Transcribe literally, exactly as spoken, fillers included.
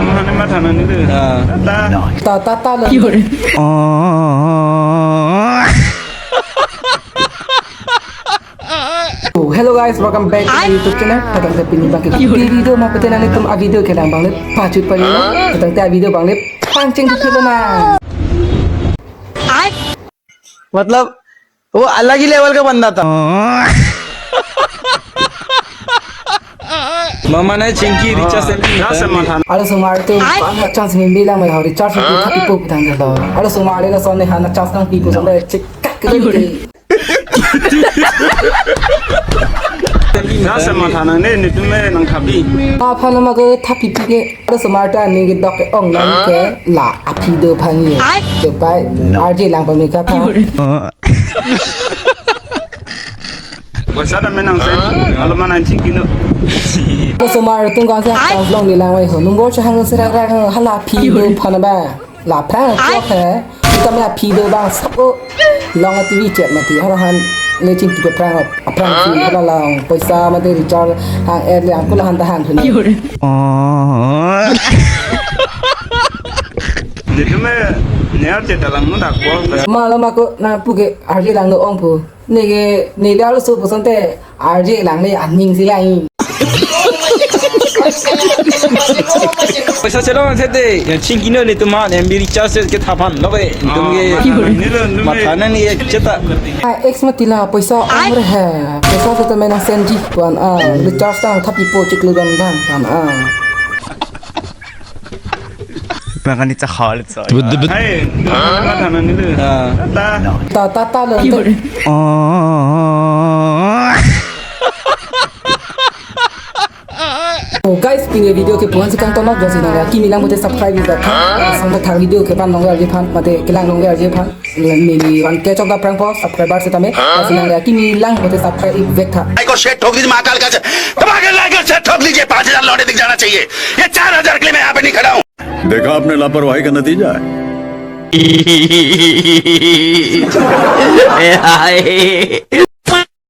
Mane matha nang nilo. Ah. Ta. Ta, ta, ta lo. Oh, hello guys, welcome back to my YouTube channel. Tangte pini abang ke video ma pute nanglitum avideo kelang abang le pachut pali lo. Tangte avideo abang le pangcheng tu lo na. मतलब वो अलग ही लेवल का बंदा था। Mama ne chingki recharge se. Recharge se matha. Arloso mar tu, ai, chance min bilang mai ho recharge tu thappo pu tanglo. Arloso mar le lason ne hana chance nangpipo sonte chek kak ke. Recharge se matha nang ne, netum me nangthappi. Aphan ma ke thappi pi ke. Arloso mar ta ne kedok ke-ong nang ke la aphi do aphan ye. Ai. Chepai R J lang pamika tha. Poisa dam nang sen, alo ma nang chingki no. Arloso mar atum kangsa, ai, chance long ni lang wai ho. Number chehang se ra ra ho, hala aphi do aphan ba. Laphrang, ai, chok he. Kita me aphi do abang sap o. Long T V chet mati, hala han le chingki aphrang, aphrang si, hala lang poisa mati recharge hang, air le hang, kula han ta hang thuni. Netum me, ne R J ta lang no dak ko. Mala ma ko nangpu ke R J lang no ong pu. Neke, neke arloso pu sonte R J lang le aning si lang. Poisa chelong sete, ya chingki no netum ma M B recharge se ke thaphan lo ke, netum ke. Oh, matha nang nilo, netum me. Matha nang ye cheta. Ah, ex mati la, poisa ong re he. Poisa seta me nang send ji pu an, ah, recharge tang thappipo chiklo don bang pu an, ah. Bang kan ni chakha le so. Hai, matha nang nilo. Ah. Ta. Ta, ta, ta lo. Oh, guys, pini video ke pu-an si kangton lo, jongsi nang kimi lang pute subscribe ita tha. Sang ta thang video ke pan long R J aphan, mate kelang long R J aphan. Neli one K chok ta prang po subscriber setame. Jongsi nang kimi lang pute subscribe vek tha. भाई को शेर ठोक दीजिए महाकाल का, दबा के लाइक और शेर ठोक दीजिए, पाँच हज़ार लौंडे दिख जाना चाहिए। ये चार हज़ार के लिए मैं यहाँ पे नहीं खड़ा हूँ। देखा आपने लापरवाही का नतीजा है।